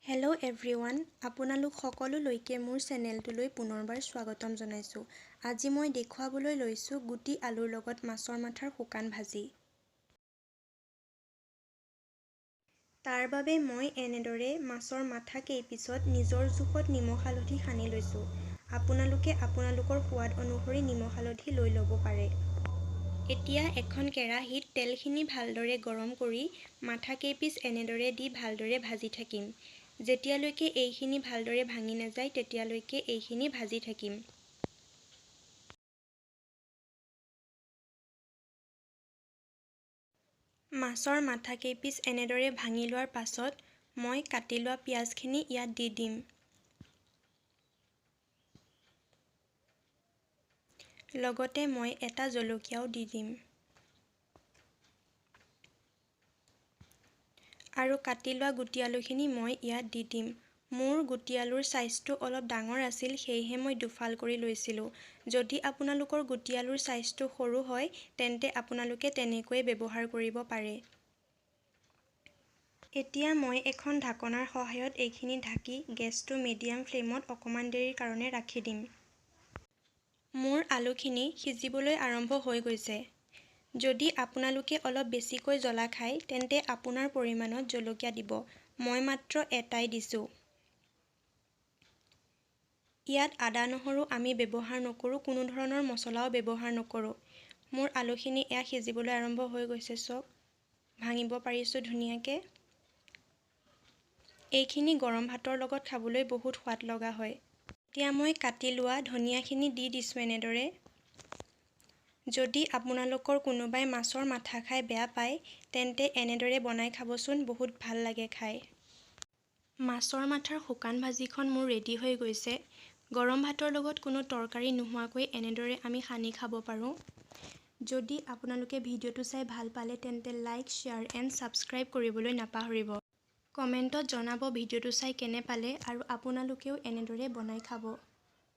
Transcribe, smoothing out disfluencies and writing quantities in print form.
Hello' everyone, আপোনালোক সকলোলৈকে মোৰ চেনেলটোলৈ পুনৰবাৰ স্বাগতম জনাইছোঁ। আজি মই দেখুৱাবলৈ লৈছোঁ গুটি আলুৰ লগত মাছৰ মাথাৰ শুকান ভাজি। তাৰ বাবে মই এনেদৰে মাছৰ মাথা কেইপিছত নিজৰ জোখত নিমখ হালধি সানি লৈছোঁ। আপোনালোকে আপোনালোকৰ সোৱাদ অনুসৰি নিমখ হালধি লৈ ল'ব পাৰে। এতিয়া এখন কেৰাহীত তেলখিনি ভালদৰে গৰম কৰি মাথা কেইপিচ এনেদৰে দি ভালদৰে ভাজি থাকিম। যেতিয়ালৈকে এইখিনি ভালদৰে ভাঙি নাযায় তেতিয়ালৈকে এইখিনি ভাজি থাকিম। মাছৰ মাথা কেইপিচ এনেদৰে ভাঙি লোৱাৰ পাছত মই কাটি লোৱা পিঁয়াজখিনি ইয়াত দি দিম। লগতে মই এটা জলকীয়াও দি দিম। আৰু কাটি লোৱা গুটি আলুখিনি মই ইয়াত দি দিম। মোৰ গুটি আলুৰ চাইজটো অলপ ডাঙৰ আছিল, সেয়েহে মই দুফাল কৰি লৈছিলোঁ। যদি আপোনালোকৰ গুটি আলুৰ চাইজটো সৰু হয় তেন্তে আপোনালোকে তেনেকৈয়ে ব্যৱহাৰ কৰিব পাৰে। এতিয়া মই এখন ঢাকনাৰ সহায়ত এইখিনি ঢাকি গেছটো মিডিয়াম ফ্লেমত অকণমান দেৰিৰ কাৰণে ৰাখি দিম। মোৰ আলুখিনি সিজিবলৈ আৰম্ভ হৈ গৈছে। যদি আপোনালোকে অলপ বেছিকৈ জ্বলা খায় তেন্তে আপোনাৰ পৰিমাণত জলকীয়া দিব। মই মাত্ৰ এটাই দিছোঁ। ইয়াত আদা নহৰু আমি ব্যৱহাৰ নকৰোঁ, কোনো ধৰণৰ মছলাও ব্যৱহাৰ নকৰোঁ। মোৰ আলুখিনি এয়া সিজিবলৈ আৰম্ভ হৈ গৈছে, চাওক ভাঙিব পাৰিছোঁ ধুনীয়াকৈ। এইখিনি গৰম ভাতৰ লগত খাবলৈ বহুত সোৱাদ লগা হয়। এতিয়া মই কাটি লোৱা ধনিয়াখিনি দি দিছোঁ এনেদৰে। যদি আপোনালোকৰ কোনোবাই মাছৰ মাথা খাই বেয়া পায় তেন্তে এনেদৰে বনাই খাবচোন, বহুত ভাল লাগে খাই। মাছৰ মাথাৰ শুকান ভাজিখন মোৰ ৰেডি হৈ গৈছে। গৰম ভাতৰ লগত কোনো তৰকাৰী নোহোৱাকৈ এনেদৰে আমি সানি খাব পাৰোঁ। যদি আপোনালোকে ভিডিঅ'টো চাই ভাল পালে তেন্তে লাইক, শ্বেয়াৰ এণ্ড ছাবস্ক্ৰাইব কৰিবলৈ নাপাহৰিব। কমেণ্টত জনাব ভিডিঅ'টো চাই কেনে পালে আৰু আপোনালোকেও এনেদৰে বনাই খাব।